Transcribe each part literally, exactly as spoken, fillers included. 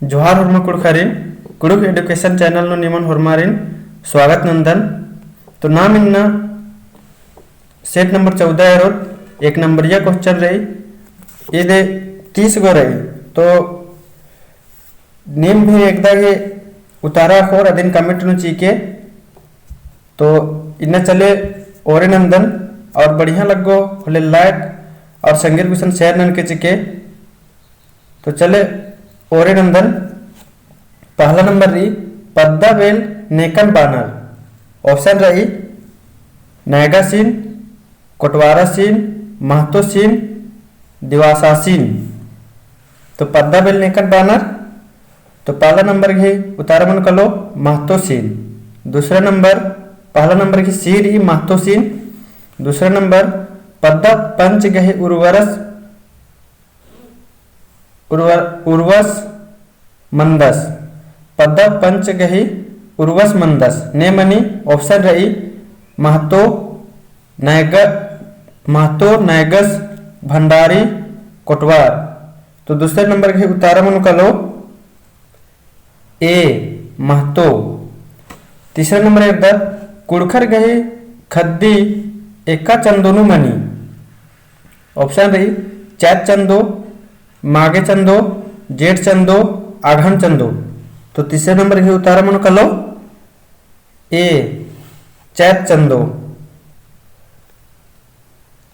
जोहार होरमा कुँड़ुख़ारिन, कुँड़ुख़ education channel नू निमन होरमारिन स्वागत नन्दन। तो नाम इन्ना set number चौदह एरोत एक नंबरिया question रई, इदे तीस गो रई। तो नीम भी एकदा गे उतारा अख़ोर अदिन comment नू चिके। तो इन्ना चले ओरे नन्दन, और बढ़िया लग्गो होले like और संगेर गुसन share ननके चिके। तो चले ओरे नन्दन। पहला नंबर रई, पद्दा बेल नेकन बानर। Option रई, नैगासिन, कोटवारासिन, महतोसिन, दिवासासिन। तो पद्दा बेल नेकन बानर, तो पहला नंबर गही उतारा मनो कालो महतोसिन। दूसरा नंबर, पहला नंबर गही सी रई महतोसिन। दूसरा नंबर, पद्दा पंच गही उर्वरस उर्व-, उर्वस मंदस। पद्दा पंच गही उर्वस मंदस। ने मनी option रई महतो नैग-, महतो नैगस भंडारी कोटवार। तो दूसरे नंबर गही उतारा मनो कालो A महतो। तीसरा नंबर एरदत कुँड़ुख़र गही ख़द्दी एका चंदो नू मनी। Option रई चैत चंदो, माघे चंदो, जेठ चंदो, आघन चंदो। तो तीसरे नंबर गही उतारा मनो कालो A चैत चंदो।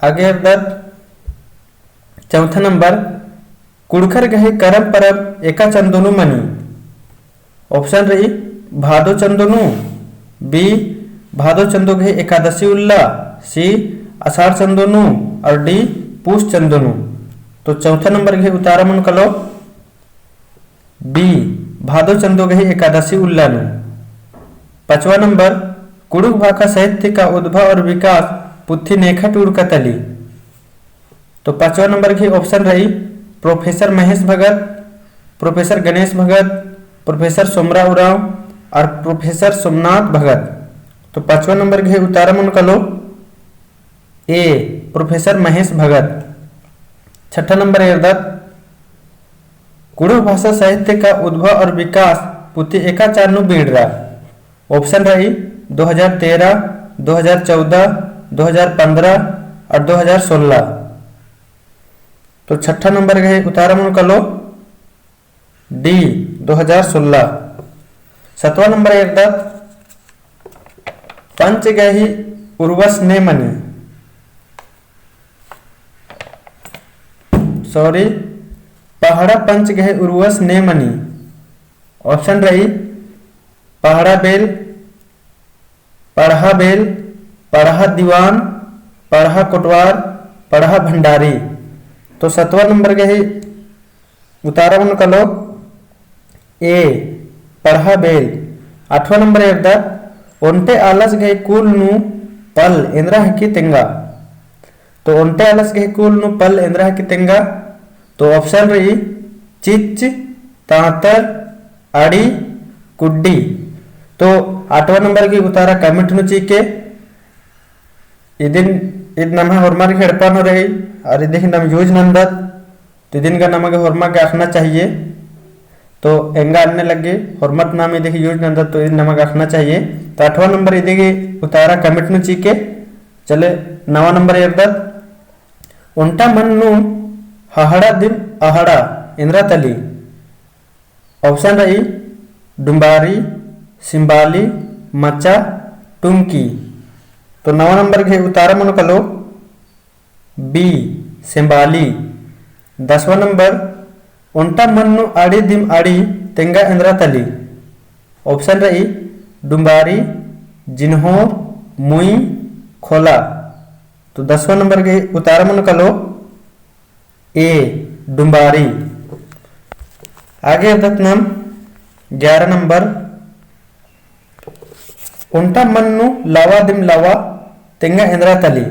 आगे एरदत चौथा नंबर, कुँड़ुख़र गही करम परब एका चंदो नू मनी। Option रई भादो चंदो नू, B भादो चंदो गही एकादशी उल्ला, C असाढ़ चंदो नू और D पूस चंदो नू। तो चौथा नंबर गही उतारा मनो कालो B भादो चंदो गही एकादशी उल्ला नू। पाँचवा नंबर, कुँड़ुख़ भाखा साहित्य का उद्भव और विकास पुथी नेखट उड़का तली। तो पाँचवा नंबर गही option रई प्रोफेसर महेश भगत, प्रोफेसर गणेश भगत, प्रोफेसर सोमरा उराँव और प्रोफेसर सोमनाथ भगत। तो पाँचवा नंबर गही उतारा मनो कालो A प्रोफेसर महेश भगत। छठा नंबर एरदत कुँड़ुख़ भाषा साहित्य का उद्भव और विकास पुथी एका चार नू बीड़रा। Option रई दो हज़ार तेरह, दो हज़ार चौदह, दो हज़ार पन्द्रह और दो हज़ार सोलह। तो छठा नंबर गही उतारा मनो कालो D दो हज़ार सोलह। सतवा नंबर एरदत पंच गही उर्वस ने मनी। Sorry, पहाड़ा पंच गही उर्वस ने मनी। Option रई पहाड़ा बेल, पड़हा बेल, पड़हा दीवान, पड़हा कोटवार, पड़हा भंडारी। तो सतवा नंबर गही उतारा मनो कालो A पड़हा बेल। आठवा नंबर एरदत ओन्टे आलस गही कुल नू पल एन्दरा हिकी तेंगा। तो ओन्टे आलस गही कुल नू पल एन्दरा हिकी तेंगा। तो option रई चिच्च, तांतर, अड़ी, कुड्डी। तो आठवा नंबर गही उतारा comment नू चिके। इदिन, इद नम्है होरमर गही एड़पा नू रई, और इदी गही नाम use नन्दत, तो इदिन गा नमा गे होरमर गे अख़ना चाहिए। तो एंगा अन्ने लग्गी, होरमर नाम इदी गही use नन्दत, तो इदिन नमा गे अख़ना चाहिए। तो आठवा नंबर इदी गही उतारा comment नू चिके। चले नवा नंबर एरदत, ओन्टा मन नू हहड़ा दिम अहड़ा एन्दरा तली। Option रई डुम्बारी, सिम्बाली, मचा, टुमकी। तो नवा नंबर गही उतारा मनो कालो B सिम्बाली। दसवा नंबर, ओन्टा मन नू अड़ी दिम अड़ी तेंगा एन्दरा तली। Option रई डुम्बारी, जिन्होर, मुई, खोला। तो दसवा नंबर गही उतारा मनो कालो A डुम्बारी। आगे एरदत नाम ग्यारह नंबर, ओन्टा मन नू लावा दिम लावा तेंगा एन्दरा तली।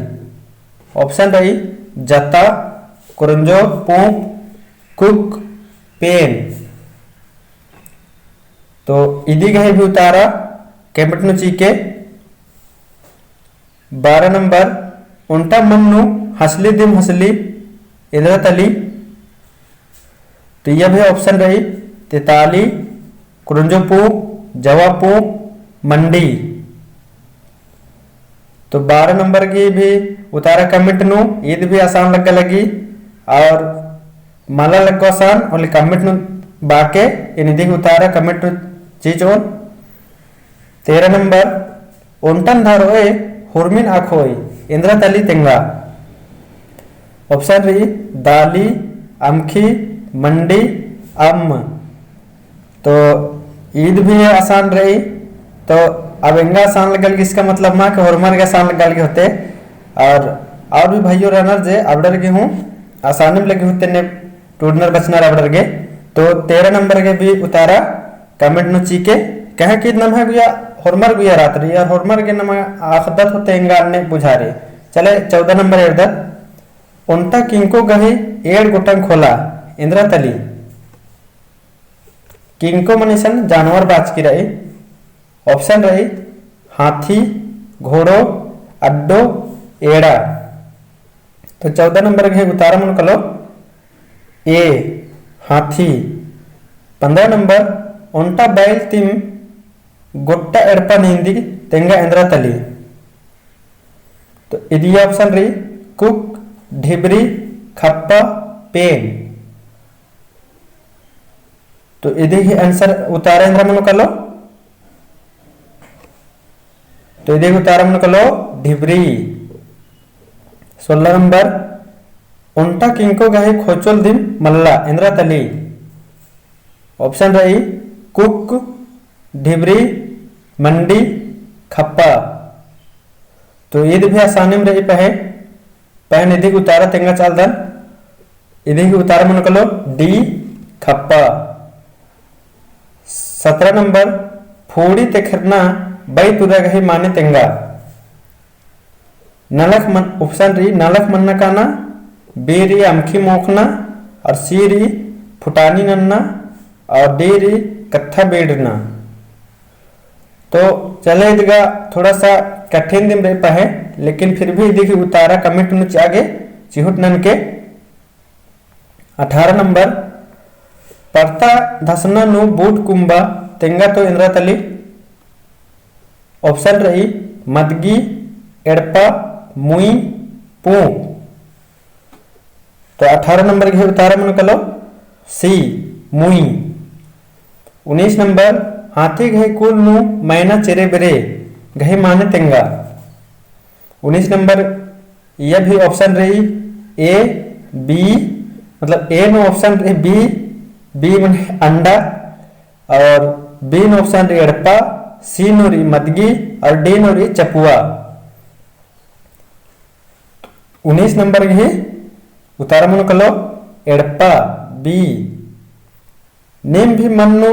Option रई जता, कोरंजो, पोंप, कुक, पेन। तो इदी गही भी उतारा comment नू चिके। बारह नंबर, ओन्टा मन नू हसली दिम हसली एन्दरा तली। तो इया भी option रई। तेताली, क्रुंजो पूँप, जवा पूँप, मंडी। तो बारह नंबर गही भी उतारा comment नू, ईद भी आसान लग्गा लगी। और मला लग्गो आसान, ओन्ने comment नू बाके, एन इदी गही उतारा comment नू चिचोन। तेरह नंबर, ओन्टन धरोय हुरमिन अख़ोय, एन्द्रा तली तेंगा। Option रई, दाली, अमख़ी, मंडी, अम्म। तो ईद भी आसान रई। तो अब एंगा आसान लग्गा लगी, इसका मतलब मा कि होरमर गे आसान लग्गा लगी होते। और, और भी भइयो रअनर जे अबड़र गे हूँ आसानिम लगी होते ने टूड़नर बचनर अबड़र गे। तो तेरह नंबर गे भी उतारा comment नू चिके, कहे कि नम्है गुइया होरमर गुइया रअत रई, और होरमर गे नमा अख़दत होते एंगा अन्ने बुझारे। चले चौदह नंबर एरदत, ओन्टा किंको गही एंड़ गोटंग ख़ोला, एन्द्रा तली। किंको मने इसन जानवर बाचकी रई। Option रई, हाथी, घोड़ो, अड्डो, एंड़ा। तो चौदह नंबर गही उतारा मनो कालो A, हाथी। पन्द्रह नंबर, ओन्टा बैल तिम गोट्टा एड़पा नींदी तेंगा एन्द्रा तली। तो इदी option रई, कुक, ढिबरी, खप्पा, पेन। तो इदी ही answer उतारा एन्द्रा मनो कालो। तो इदी उतारा मनो कालो ढिबरी। सोलह नंबर, ओन्टा किंको गही ख़ोचोल दिम मल्ला, एन्द्रा तली। Option रई, कुक, ढिबरी, मंडी, खप्पा। तो ईद भी आसानिम रई पहें। पहें इदी गही उतारा तेंगा चालदन। इदी गही उतारा मनो कालो D, खप्पा। सतरा नंबर, फोड़ी तेखरना बई तुरा गही माने तेंगा। नलख मन, option रई, नलख मन्ना काना, B रई, अमख़ी मोख़ना, और C रई, फुटानी नन्ना, और D रई, कत्था बेड़ना। तो चले इदगा थोड़ा सा कठिन दिम रई पहें, लेकिन फिर भी इदी गही उतारा comment नू चिआ गे चिहुट ननके। अठारह नंबर, परता धसना नू बूट कुम्बा तेंगा तो एन्द्रा तली। Option रई, मदगी, एड़पा, मुई, पूँप। तो अठारह नंबर गही उतारा मनो कालो C, मुई। उन्नीस नंबर, हाथी गही कुल नू मैना चेरे बेरे गही माने तेंगा। उन्नीस नंबर, इया भी option रई A, B, मतलब A नू option रई B, B मने अंडा, और B नू option रई एड़पा, C नू रई मदगी, और D नू रई चपुआ। उन्नीस नंबर गही उतारा मनो कालो एड़पा, B। नीम भी मन नू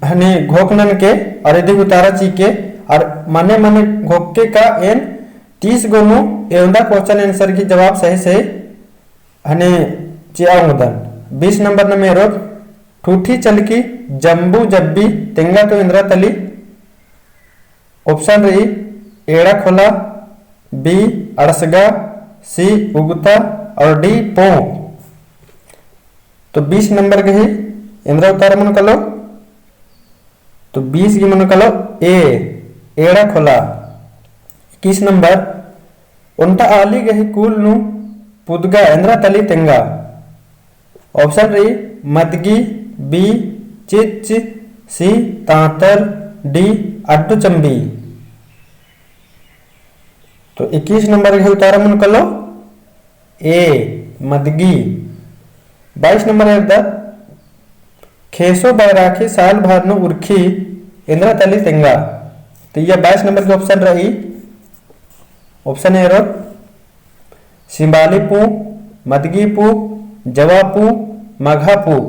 हने घोख ननके और इदी उतारा चिके और मने मने घोख के का एन तीस गो नू एवंदा question answer गही जवाब सही सही हने चिआ ओंगदन। बीस नंबर नम एरोत, ठूठी चलकी जम्बू जब्बी तेंगा तो एन्द्रा तली। Option रई, एड़ा खोला, B, अड़सगा, C, उगता और D, पोंप। तो बीस नंबर गही एन्द्रा उतारा मनो कालो, तो बीस गही मनो कालो A, एड़ा खोला। इक्कीस नंबर, ओन्टा आली गही कुल नू पुदगा एन्द्रा तली तेंगा। Option रई, मदगी, B, चिच्च, C, तांतर, D, अड्डो चम्बी। तो इक्कीस नंबर गही उतारा मनो कालो A, मदगी। बाईस नंबर एरदत, खेसो बैराखी साल भर नू उरखी एन्द्रा तली तेंगा। तो इया बाईस नंबर गही option रई, option एरोत, सिम्बाली पूंप, मदगी पूंप, जवा पूंप, मघा पूंप।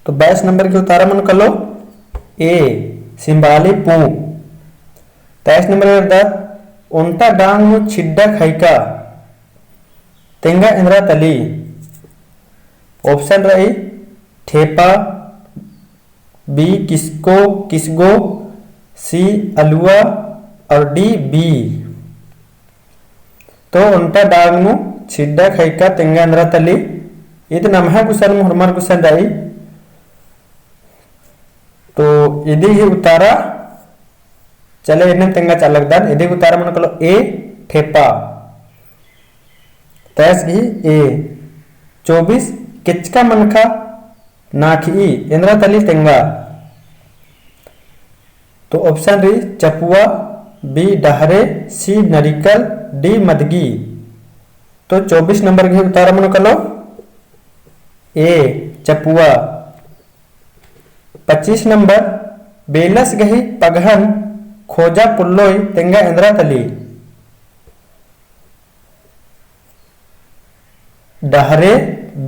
तो बाईस नंबर गही उतारा मनो कालो A, सिम्बाली पूंप। तेईस नंबर एरदत, ओन्टा डांग नू छिड्डा खइका तेंगा एन्द्रा तली। Option रई, ठेपा, B, किसको, किसगो, C, अलुआ और D, बी। तो ओन्टा डांग नू छिड्डा खइका तेंगा एन्द्रा तली। ईद नम्है गुसन, होरमर गुसन रई। तो इदी ही उतारा चले एन्ने तेंगा चाला लगदन। इदी उतारा मनो कालो A, ठेपा। तैस गही A। चौबीस, केचका मनखा नाखई एन्दरा तली तेंगा। तो option रई चपुआ, B डहरे, C नरिकल, D मदगी। तो चौबीस नंबर गही उतारा मनो कालो A चपुआ। पच्चीस नंबर, बेलस गही पगहन खोजा पुल्लोय तेंगा एन्दरा तली। डहरे,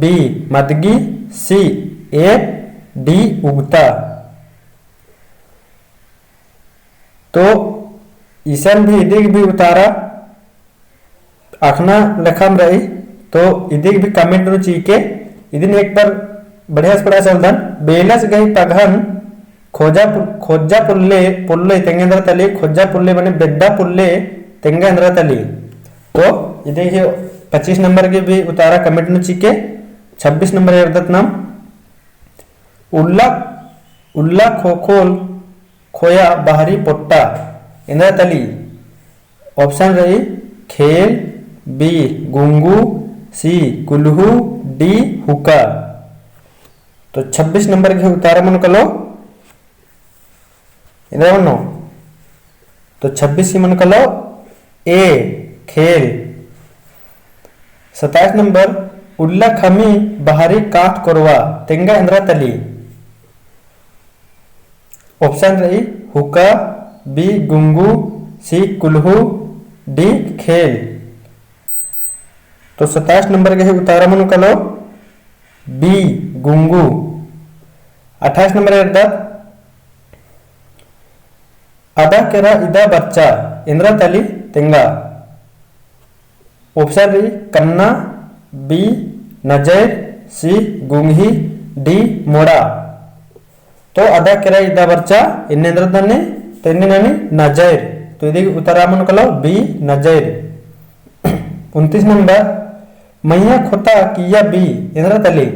B मदगी, C एप, D उगता। तो इसन भी इदिग भी उतारा अखना लेखम रई, तो इदिग भी comment नू चिके, इदिन एक बार बढ़िया से पढ़ा चलदन। बेलस गही पगहन खोजा पु-, खोजा पुल्ले, पुल्ले तेंगा एन्दरा तली, खोजा पुल्ले मने बेद्दा पुल्ले तेंगा एन्दरा तली। तो इदिग ही पच्चीस नंबर गही भी उतारा comment नू चिके, छब्बीस नंबर एरदत नाम उल्ला, उल्ला खोखोल खोया बहरी पोट्टा एन्दरा तली। Option रई खेल, B गुंगू, C कुल्हू, D हुका। तो छब्बीस नंबर गही उतारा मनो कालो एन्दरा मनो। तो छब्बीस ही मनो कालो A खेल। सत्ताईस नंबर, उल्ला खमी बहरी काथ कोरवा तेंगा एन्दरा तली। Option रई हुका, B गुंगू, C कुल्हू, D खेल। तो सत्ताईस नंबर गही उतारा मनो कालो B गुंगू। अट्ठाईस नंबर एरदत अदा केरा इदा बरचा एन्दरा तली तेंगा। Option रई कन्ना, B नजैर, C गुंगही, D मोड़ा। तो अदा केरा इदा बरचा एन्ने एन्दरा तली, तो एन्ने ननी नजैर। तो इदी उतारा मनो कालो B नजैर। उनतीस नंबर, मइया खोता किया B एन्दरा तली।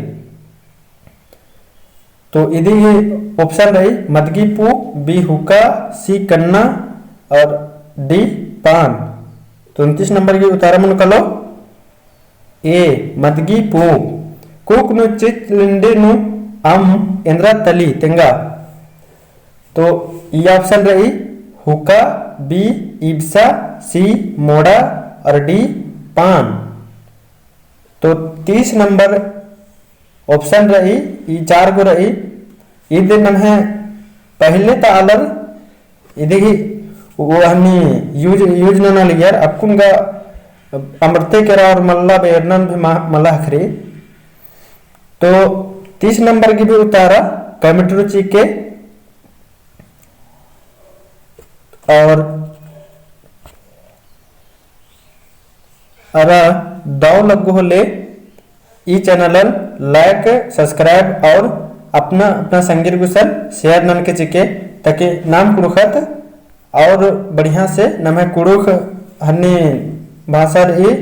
तो इदी ही option रई मदगी पू, B हुका, C कन्ना और D पान। तो उनतीस नंबर गही उतारा मनो कालो A मदगी पू। कुक नू चित लिंडे नू अम एन्दरा तली तेंगा। तो ई option रई हुका, B इबसा, C मोड़ा और D पान। तो तीस नंबर option रई, ई चार गो रई। इदे नम्है पहले ता आलर इदे ही वो हनी use, use नना लगियर, अक्कुन गा अमरते केरा और मल्ला बेरनन भी मा-, मला हखरी। तो तीस नंबर गही भी उतारा comment नू चिके और अरा दव लग्गो होले ई channel like, subscribe और अपना, अपना संगीर गुसन share ननके चिके, ताकि नाम कुँड़ुख़त और बढ़िया से नम्है कुँड़ुख़ हन्नी भाषा रई,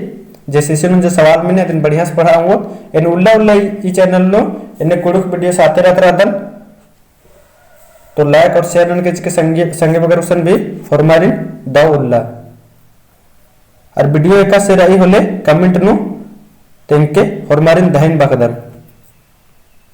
जे शिशु नू जे सवाल मेने, अदिन बढ़िया से पढ़ा ओंगोत। एन उल्ला उल्ला ई channel नू एन्ने कुँड़ुख़ video साते रहत रअदन। तो like और share ननके चिके संगे, संगे बगर गुसन भी होरमारिन दव उल्ला। और video एकासे रई होले comment नू तेंगके होरमारिन दहिन बअदन।